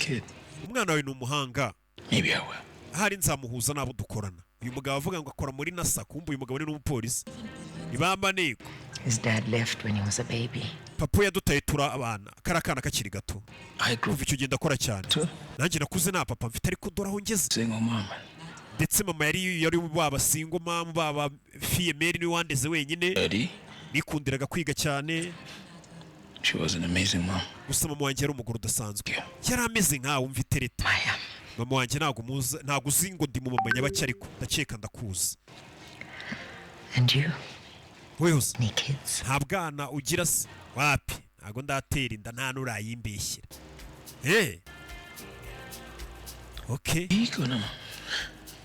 Kid. Umwana wawe ni umuhanga. Maybe I will. Ahari nzamuhuza n'abo dukorana. Uyu mugabo avuga ngo akora muri NASA, kumva uyu mugabo ni n'umupolisi ni ba maneko. His dad left when he was a baby. Papa we yadutaye turi abana, kari akana kakiri gato. I grew Kuva icyo gihe ndakora cyane. too. Nanjye nakuze nta papa mfite, ariko dore aho ngeze. Single mom. Ndetse mama yari baba single mom, baba fille-mère, niwe wandeze wenyine. Eddie, Nikundiraga kwiga cyane. she was an amazing mom. Gusa mama wanjye yari umugore udasanzwe. Yeah. Yari ameze nkawe, umva itereta. Maya. Mama wanjye ntabwo muzi, ntabwo uzi ngo ndi mu mama nyabaki, ariko ndakeka ndakuzi. And you? Wese. Any kids? Nta bwana ugira se? Wapi, ntabwo ndatera inda, nta n'urayimbeshyira. Okay. You gonna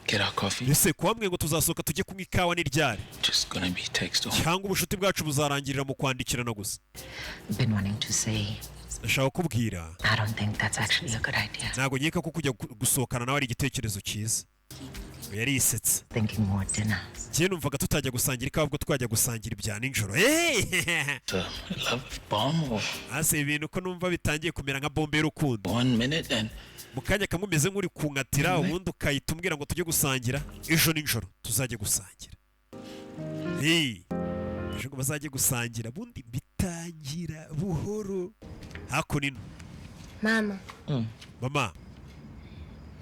get our coffee? Ese kuwambwiye ngo tuzasohoka tujye kunywa ikawa ni ryari? Just gonna be text all. Cyangwa ubushuti bwacu buzarangirira mu kwandikirana gusa? Been wanting to say, Ndashaka kukubwira. I don't think that's actually a good idea. Ntabwo nkeka ko kujya gusohokana nawe ari igitekerezo cyiza. Yarisetse. Thinking more dinner. Njyewe numvaga tutajya gusangira ikawa, ahubwo twajya gusangira ibya nijoro. Hey! It's a love bomb or Ase ibintu ko numva bitangiye kumera nka bombe y'urukundo. one minute and Mu kanya kamwe umeze nk'uri kunkatira, ubundi ukahita umbwira ngo tujye gusangira ejo nijoro, tuzajye gusangira. Hey! Ejo ngo bazajye gusangira, ubundi bitangira buhoro hakuno ino. Mama, Mama.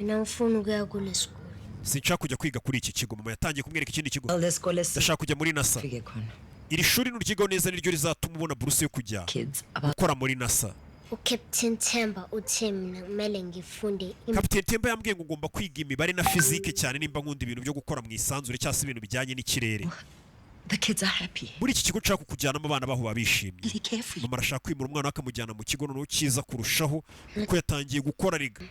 mina ngifuna ukuya kule sikolo. Sinshaka kujya kwiga kuri iki kigo. Mama yatangiye kumwereka ikindi kigo. Lesikole Ndashaka kujya muri NASA. sifike khona. Iri shuri nuryigaho neza niryo rizatuma ubona buruse yo kujya Kids about gukora muri NASA. UCaptain Themba uthe mina kumele ngifunde Kapiteni Temba yambwiye ngo ngomba kwiga imibare na fizike cyane nimba nkunda ibintu byo gukora mu isanzure cyangwa se ibintu bijyanye n'ikirere. The kids are happy. Muri iki kigo nshaka kukujyanamo, abana baho baba bishimye. Really care for you. Mama arashaka kwimura umwana we akamujyana mu kigo noneho cyiza kurushaho, kuko yatangiye gukora riga.